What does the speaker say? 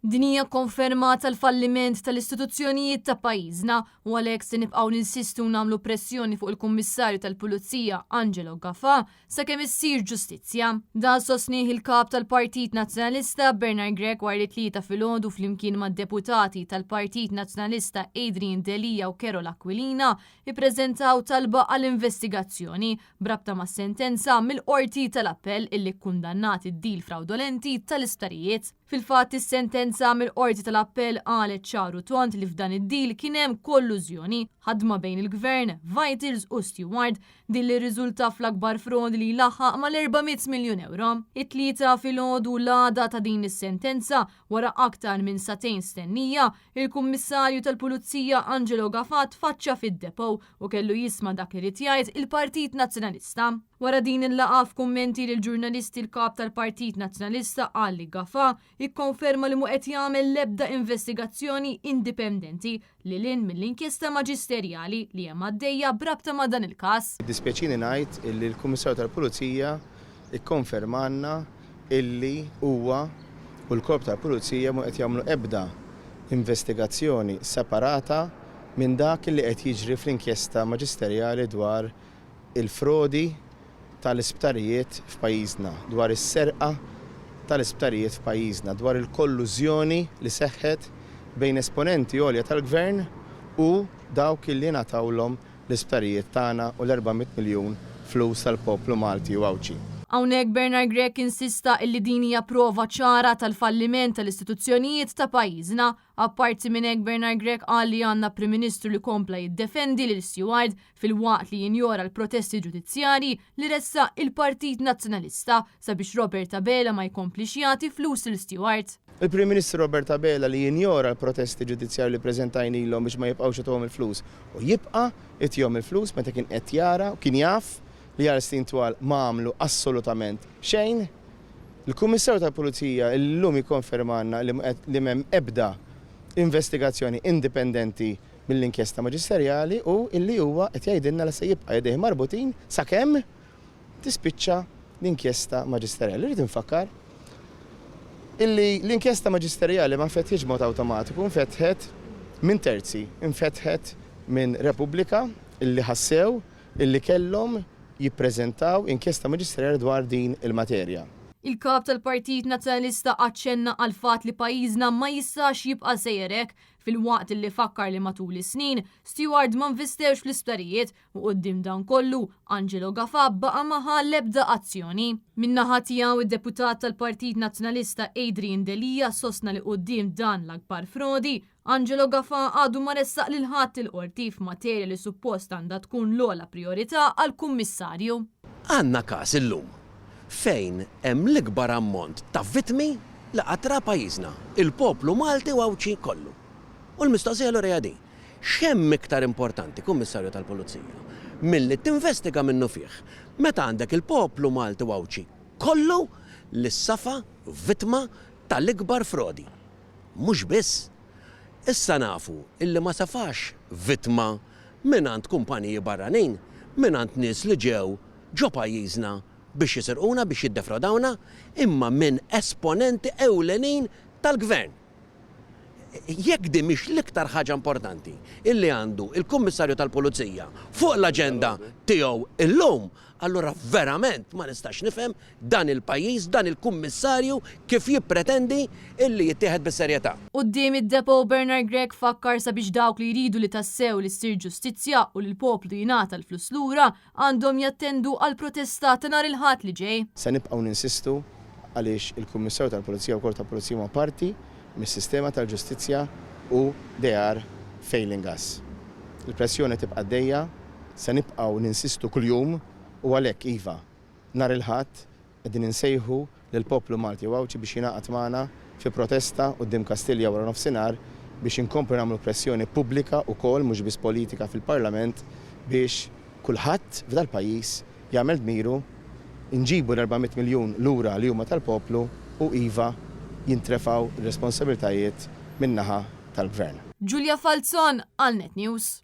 Din hija konferma tal-falliment tal-istituzzjonijiet ta' pajjiżna u għalhekk se nibqgħu ninsistu u nagħmlu pressjoni fuq il-Kummissarju tal-Pulizija Angelo Gafà sakemm issir ġustizzja. Dan sostnieh il-Kap tal-Partit Nazzjonalista Bernard Grech wara li t-Tlieta filgħodu flimkien mad-Deputati tal-Partit Nazzjonalista Adrian Delia u Karol Aquilina ippreżentaw talba għal investigazzjoni b'rabta mas-sentenza mill-Qorti tal-Appell illi kkundannat id-deal frawdolenti tal-isptarijiet. Fil-fatt is-sentenza mill-Qorti tal-Appell qalet ċar u tond li f'dan id-deal kien hemm kollużjoni, ħadma bejn il-Gvern, Vitals u Steward, deal li rriżulta fl-akbar frodi li jlaħħaq mal-400 miljun ewro. It-Tlieta filgħodu l-għada ta' din is-sentenza, wara aktar minn sagħtejn stennija, il-Kummissarju tal-Pulizija Angelo Gafà tfaċċa fid-depot u kellu jisma' dak li ried jgħid il-Partit Nazzjonalista. Wara din il-laqgħa f'kummenti lill-ġurnalisti l-Kap tal-Partit Nazzjonalista qal li Gafà ikkonferma li mhu qed jagħmel l-ebda investigazzjoni indipendenti lil hinn mill-inkjesta maġisterjali li hemm għaddejja b'rabta ma' dan il-każ. Jiddispjaċini ngħid illi l-Kummissarju tal-Pulizija kkonfermalna illi huwa u l-Korp tal-Pulizija mhu qed jagħmlu ebda investigazzjoni separata minn dak illi qed jiġri fl-inkjesta maġisterjali dwar il-frodi tal-isptarijiet f'pajjiżna, dwar is-serqa tal-isptarijiet f'pajjiżna, dwar il-kollużjoni li seħħet bejn esponenti għolja tal-Gvern u dawk illi ngħatawlhom l-isptarijiet tagħna u l-400 miljun flus tal-poplu Malti u Għawdxi. Hawnhekk Bernard Grech insista illi din hija prova ċara tal-falliment tal-istituzzjonijiet ta' pajjiżna. Apparti minn hekk Bernard Grech qal li għandna Prim Ministru li kompla jiddefendi lil Steward filwaqt li jinjora l-protesti ġudizzjarji li ressaq il-Partit Nazzjonalista sabiex Robert Abela ma jkomplix jagħti flus lil Steward. Il-Prim Ministru Robert Abela li jinjora l-protesti ġudizzjarji li ppreżentajnilhom biex ma jibqgħux jagħtuhom il-flus u jibqa' jtihom il-flus meta kien qed jara u kien jaf li għal snin twal ma għamlu assolutament xejn. Il-Kummissarju tal-Pulizija llum jikkonfermalna li li m'hemm ebda investigazzjoni indipendenti mill-inkjesta maġisterjali u illi huwa qed jgħidilna li se jibqa' idejh marbutin sakemm tispiċċa l-inkjesta maġisterjali. Irrid infakkar illi l-inkjesta maġisterjali ma nfetħitx b'mod awtomatiku, nfetħet minn terzi, infetħet minn Repubblika illi ħassew illi kellhom jippreżentaw inkjesta maġisterjali dwar din il-materja. Il-Kap tal-Partit Nazzjonalista aċċenna għall-fatt li pajjiżna ma jistax jibqa' sejjer hekk filwaqt li fakkar li matul is-snin, Steward ma nvestewx fl-isptarijiet u quddiem dan kollu, Angelo Gafà baqa' ma ħa l-ebda azzjoni. Min-naħa tiegħu id-Deputat tal-Partit Nazzjonalista Adrian Delia sostna li quddiem dan l-akbar frodi, Angelo Gafà għadu ma ressaq lil ħadd il-Qorti f'materja li suppost għandha tkun l-ogħla prijorità għall-Kummissarju. Għandna każ illum fejn hemm l-ikbar ammont ta' vittmi li qatt ra pajjiżna, il-poplu Malti u Għawdxi kollu. U l-mistoqsija allura hija din, x'hemm iktar importanti, Kummissarju tal-Pulizija, milli tinvestiga minnufih meta għandek il-poplu Malti u Għawdxi kollu li safa vittma tal-ikbar frodi? Mhux biss, issa nafu illi ma safax vittma mingħand kumpaniji barranin, mingħand nies li ġew ġo pajjiżna biex jisirquna, biex jiddefrodawna, imma minn esponenti ewlenin tal-Gvern. Jekk din mhix l-iktar ħaġa importanti illi għandu l-Kummissarju tal-Pulizija fuq l-aġenda tiegħu illum, allura verament ma nistax nifhem dan il-pajjiż, dan il-Kummissarju kif jippretendi illi jittieħed bis-serjetà. Quddiem id-Depot Bernard Grech fakkar sabiex dawk li jridu li tassew li ssir ġustizzja u li l-poplu jingħata l-flus lura għandhom jattendu għall-protesta ta' nhar il-Ħadd li ġej. Se nibqgħu ninsistu għaliex il-Kummissarju tal-Pulizija u l-Korp tal-Pulizija huma parti mis-sistema tal-ġustizzja u they are failing us. Il-pressjoni tibqa' għaddejja, se nibqgħu ninsistu kuljum u għalhekk iva, Nhar il-Ħadd qegħdin insejħu lill-poplu Malti u Għawdxi biex jingħaqad magħna fi protesta quddiem Kastilja waranofsinhar biex inkomplu nagħmlu pressjoni pubblika wkoll mhux biss politika fil-Parlament biex kulħadd f'dal-pajjiż jagħmel dmiru, inġibu l-400 miljun lura li huma tal-poplu u iva jintrefgħu r-responsabilitajiet min-naħa tal-Gvern. Julia Falzon għal Net News.